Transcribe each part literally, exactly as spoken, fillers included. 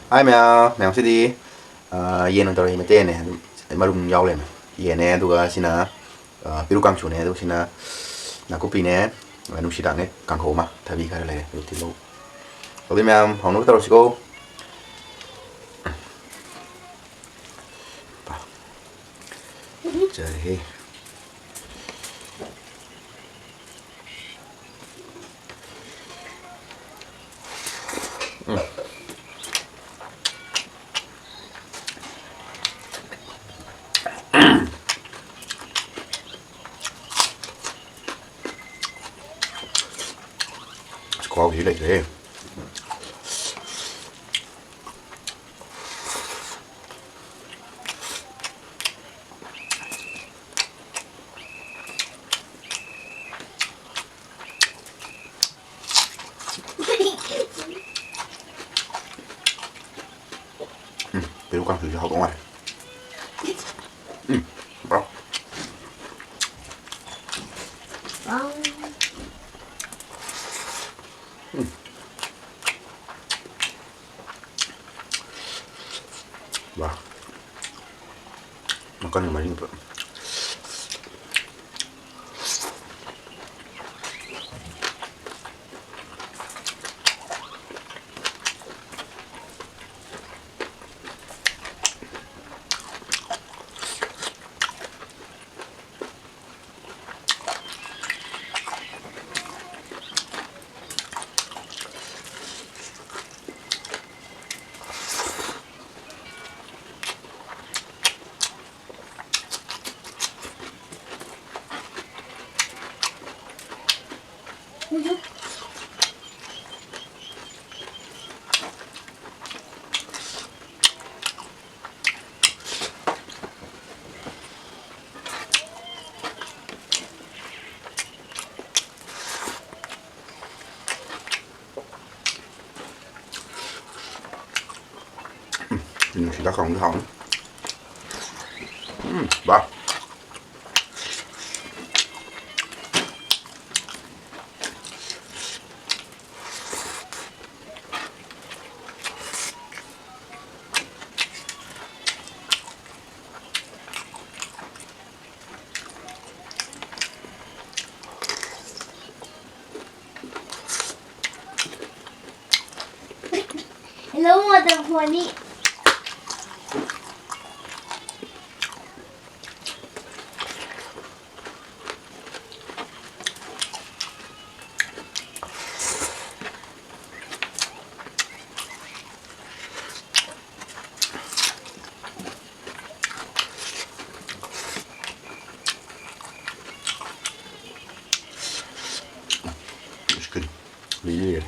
ꯍꯥꯏ ꯃꯌꯥꯝ, ꯃꯌꯥꯝꯁꯤꯗꯤ, ꯑ, ꯌꯦꯟ ꯑꯣꯏꯅ ꯇꯧꯔꯛꯏ, ꯃꯩꯇꯩ ꯌꯦꯟꯅꯦ, ꯑꯗꯨꯝ ꯃꯔꯨꯝ ꯌꯥꯎ ꯂꯩꯔꯝꯃꯦ꯫ ꯌꯦꯟꯅꯦ, ꯑꯗꯨꯒ ꯁꯤꯅ, ꯑ, ꯄꯦꯔꯨꯛ ꯀꯥꯡꯁꯨꯅꯦ, ꯑꯗꯨꯒ ꯁꯤꯅ ꯅꯥꯀꯨꯞꯄꯤꯅꯦ, ꯑꯗꯨꯒ ꯅꯨꯡꯁꯤꯗꯥꯛꯅꯦ, ꯀꯥꯡꯍꯧ ꯑꯃ, ꯊꯕꯤ ꯈꯔ ꯂꯩꯔꯦ, ꯑꯗꯨ ꯇꯤꯜꯍꯧ꯫ ꯑꯗꯨꯗꯤ ꯃꯌꯥꯝ ꯍꯧꯅꯕ ꯇꯧꯔꯁꯤꯀꯣ꯫ ꯐꯖꯔꯦꯍꯦ꯫ ꯎꯝ꯫ ꯑꯁ, ꯈꯨꯍꯥꯎꯁꯤꯗꯤ ꯂꯩꯇ꯭ꯔꯦꯍꯦ꯫ ꯎꯝ, ꯄꯦꯔꯨꯛ ꯀꯥꯡꯁꯨꯁꯦ ꯍꯥꯎꯗꯧ ꯃꯥꯜꯂꯦ꯫ ꯎꯝ, ꯕ꯭ꯔꯣ꯫ ꯎꯝ꯫ ꯋꯥ꯫ ꯃꯀꯟꯒ ꯃꯔꯤꯟꯒ ꯄꯨꯂꯞ꯫ ꯎꯝ, ꯅꯨꯡꯁꯤꯗꯥꯛ ꯀꯥꯡꯍꯧꯗꯤ ꯍꯥꯎꯅꯤ꯫ ꯎꯝ, ꯕꯥ꯫ ꯃꯗ ꯍꯣꯅꯤ꯫ It's good. Really.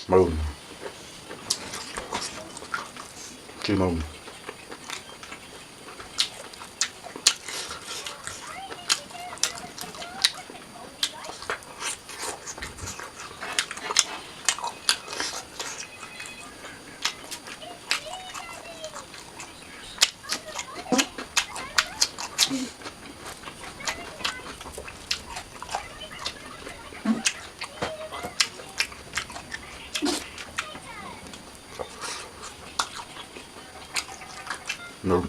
ꯃꯔꯨꯝ꯫ ꯁꯤ ꯃꯔꯨꯝ꯫ ꯃꯔꯨꯝ꯫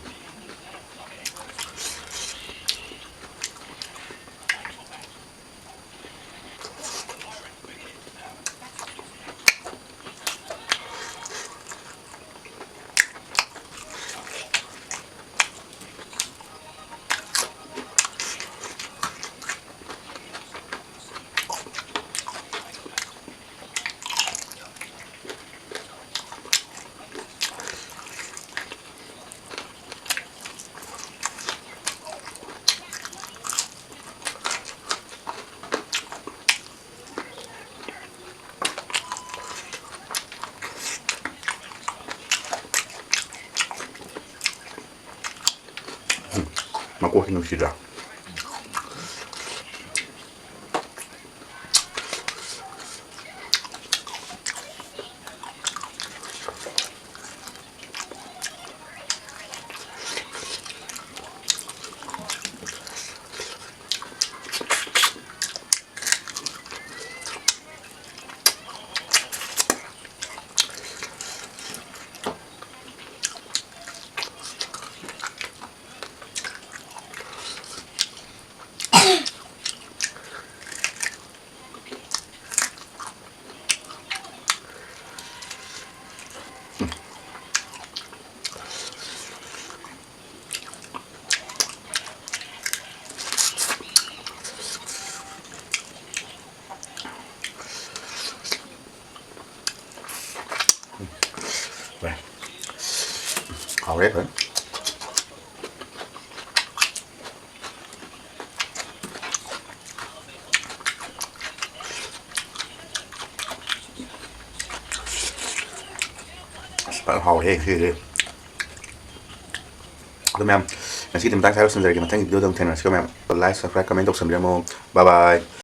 ꯃꯀꯣꯛꯁꯤ ꯅꯨꯡꯁꯤꯗ꯭ꯔꯥ? ꯍꯥꯎꯔꯦ, ꯐꯖꯅ꯫ ꯍꯥꯎꯔꯦ ꯁꯤꯗꯤ꯫ ꯑꯗꯣ ꯃꯌꯥꯝ, ꯉꯁꯤꯗꯤ ꯃꯇꯥꯡ ꯁ꯭ꯋꯥꯏꯗ ꯂꯣꯏꯁꯤꯟꯖꯔꯒꯦ꯫ ꯃꯊꯪꯒꯤ video ꯗ ꯑꯃꯨꯛ ꯊꯦꯡꯅꯔꯁꯤꯀꯣ ꯃꯌꯥꯝ꯫ Like, subscribe, comment ꯇꯧꯁꯟꯕꯤꯔꯝꯃꯣ꯫ Bye bye꯫